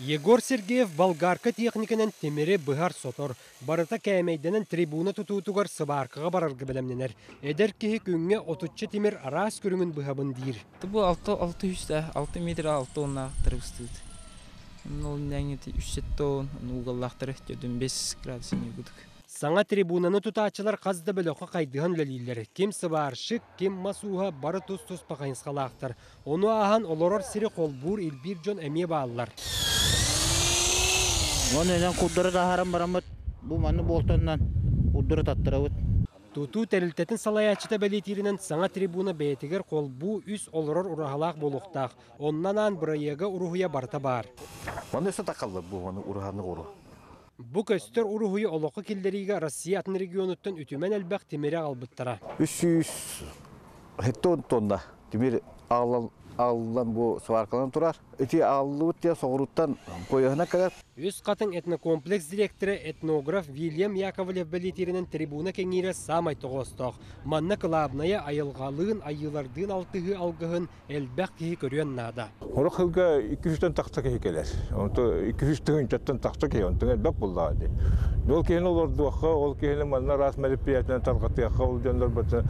Егор Сергеев болгарка техниканан тимири быһар-сотор, барыта кээмэйдэнэн трибуна тутуутугар сыбааркаҕа барарга бэлэмнэнэр. Эдэр киһи күҥҥэ отучча тимир араас көрүҥүн быһабын диир. Бу алта алта үстэ алта метр алта уоннаахтары быстыбыт. Ол нээҥити үс сэттэ уон угаллаахтары төрдүн бес градус кудук. Саҥа трибунаны тутааччылар хас да бөлөххө хайдыһан үлэлииллэр. Ким сыбаарщик, ким мас ууһа бары тус-туспа хайысхалаахтар. Ону ааһан олорор сири холбуур илбиир дьон эмиэ бааллар. Уонна инэн курдары таһааран бараммыт бу манны буолтаннан курдары таттарабыт. Тутуу тэрилтэтин салайааччыта бэлиэтииринэн саҥа трибуна бэйэтигэр холбуу үс олорор ураһалаах буолуохтаах. Онно анаан бырайыага уруһуйа барыта баар. Манна өссө такаллар бу маны ураһаны оҕоро. Бу көстөр уруһуйу олоххо киллэриигэ Россия атын регионуттан үтүмэн элбэх тимири аҕалбыттара. 300 тонна тимир аҕалан аҕаллан бу сваркалан турар. Ити аҕаллыбыт диэн соҕурууттан поеһынан кэлэр. Үс Хатыҥ этнокомплекс дириэктэрэ, этнограф Вильям Яковлев бэлиэтииринэн трибуна кэҥиирэ саамай тоҕоостоох. Манна кылаабынайа айылҕалыын, айыылардыын алтыһыы алгыһын элбэх киһи көрүөн наада. Сорох сылга 200-тэн тахса киһи кэлэр. Онто 200 тыһыынчаттан тахса киһи, онтон элбэх буоллаҕа дии. Ол киһини олордуохха, ол киһини манна араас мероприятиянан тарҕатыахха, ол дьоннор бата.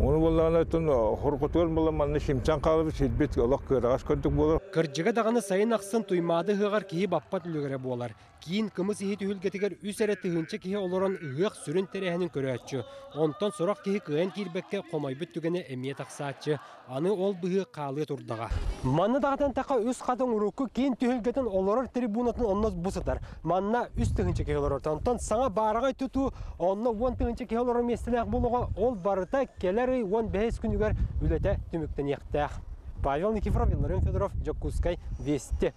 Ону буоллаҕына, оттон хоргутугар буолан манна симсэн хаалбыт сирбит олох кыараҕас курдук буолар. Кырдьыга даҕаны сайын ахсын Туймаада ыһыаҕар киһи баппат үлүгэрэ буолар. Киин кымыс иһит түһүлгэтигэр үс эрэ тыһыынча киһи олорон ыһыах сүрүн тэрээһинин көрөөччү. Онтон сорох киһи кыайан киирбэккэ хомойбут түгэнэ эмиэ тахсааччы. Аны ол быһыы хаалыа турдаҕа. Манна даҕатан таха үс хатыҥ урукку киин түһүлгэтин олорор трибунатын онно бу сытар. Манна 3 тыһыынча киһи олорор. Онтон саҥа баараҕай тутуу онно 10 тыһыынча киһи олорор миэстэлээх буолуоҕа. Ол барыта кэлэр ый 15 күнүгэр үлэтэ түмүктэниэхтээх. Павел Никифоров, Илларион Федоров, Дьокуускай, Вести.